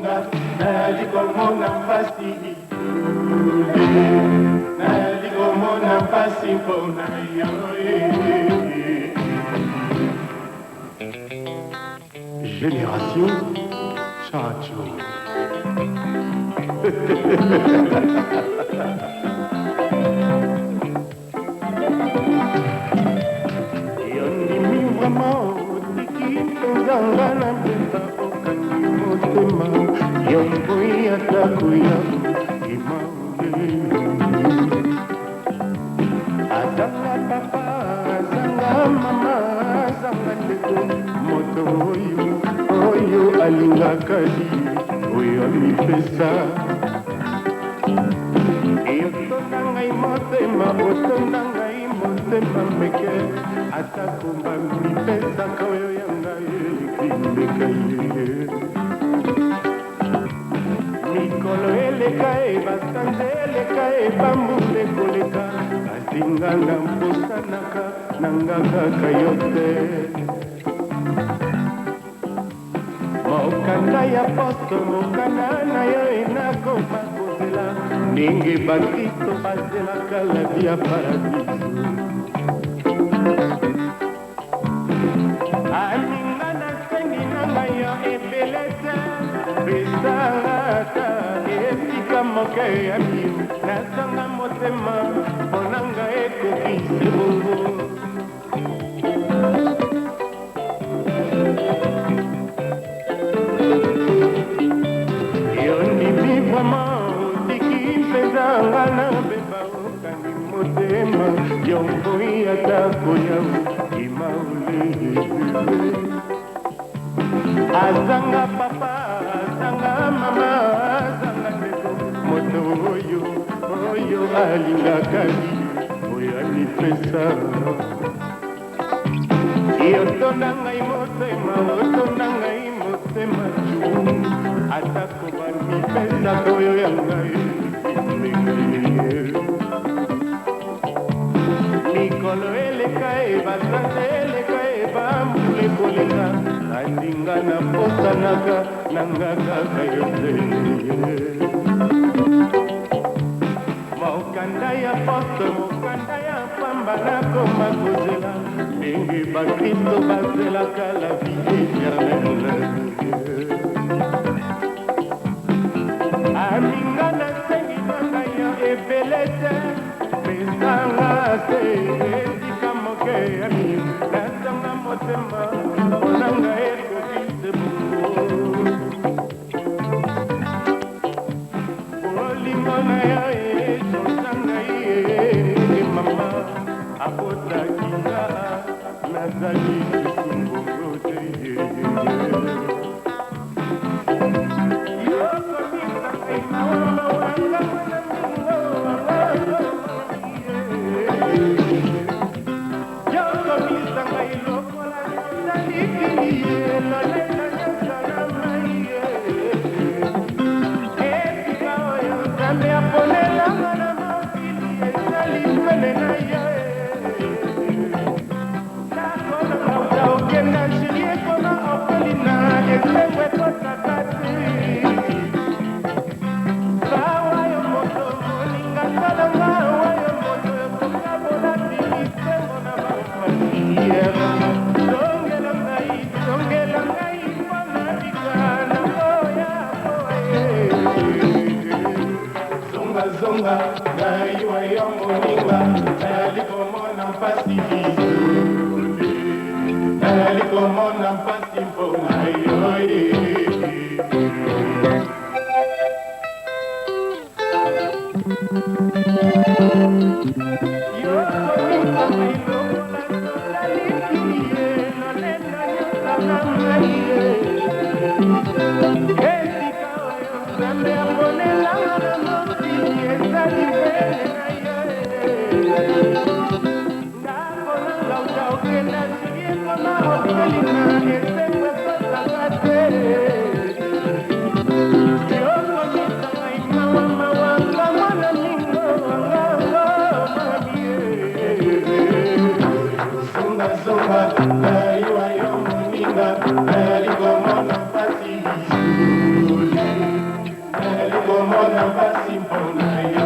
Zonga, nayali komona mpasi, nayali komona mpasi mpona yo. Génération Chacho. Yondimi vraiment otiki mpenza nga na mbemba, okangi motema yomboyi ata koya imaole. Azanga papa, azanga mama, azanga ndeko, moto oyo oyo alingaka li oyo amipesa. Otonda ngai motema, otonda ngai motema meke, atako bamipesaka oyo ya ngai eleki mbeka ye. Mikolo eleka e, basanza eleka e, bambula ekoleka, kasi nga na mposanaka nanga kaka yo te. Mokanda ya poste, mokanda na yo enakoma kozela ndenge bakristo bazelaka la vie ya paradiso. Aninga, nasengi na ngai yo ebele te, pesanga ata esika moke ya mio, nazanga motema mpo na ngai ekokise bongo. Yondimi vraiment otiki mpenza nga na beba, okangi motema yomboyi ata koya imaole. Azanga papa, azanga mama, azanga ndeko, moto oyo oyo alingaka li oyo amipesa. Otonda ngai motema, otonda ngai motema ju, atako bamipesaka oyo ya ngai mbeka. Mikolo eleka e, basanza eleka e, bambula ekoleka, andinga na posanaka nanga kaka yo te. Mokanda ya poste, mokanda ya pamba, nakoma kozela ndenge bakristo bazelaka la vie éternelle. Aninga, nasengi na ngai yo ebele te, pesanga se esika moke ya mio, nazanga motema mpona ngai ekoki se bongo. Bolingo na yo ezoza ngai ndenge mama abotaki nga, nazali susu ngongo te. Yokomisa ngai mawa mawa, ngambo na mingo. Yokomisa ngai lokola nalikili ye lolendo nyonso na mai ye. Esika oyo Nzambe aponelanga na mokili ezali pene na ye. Nakolonga okenda jili ekoma orphelina, esengo ekotaka te. Bawayo moto moninga salanga, wayo moto tokabolaki bisengo na bapasi. Zongela ngai, zongela ngai mpona bika na koya koye. Zonga, zonga ngai wa yo moninga, nayali komona mpasi, nayali komona mpasi mpona yo. Yokomisa ngai lokola totaliki ye lolendo nyonso na ngai ye. Esika oyo Nzambe aponelanga na mokili ezali pene na ye. Ndako na ngauta okenda sili ekoma orphelina, esengo ekotaka te. Nazomona mpasi mpona yo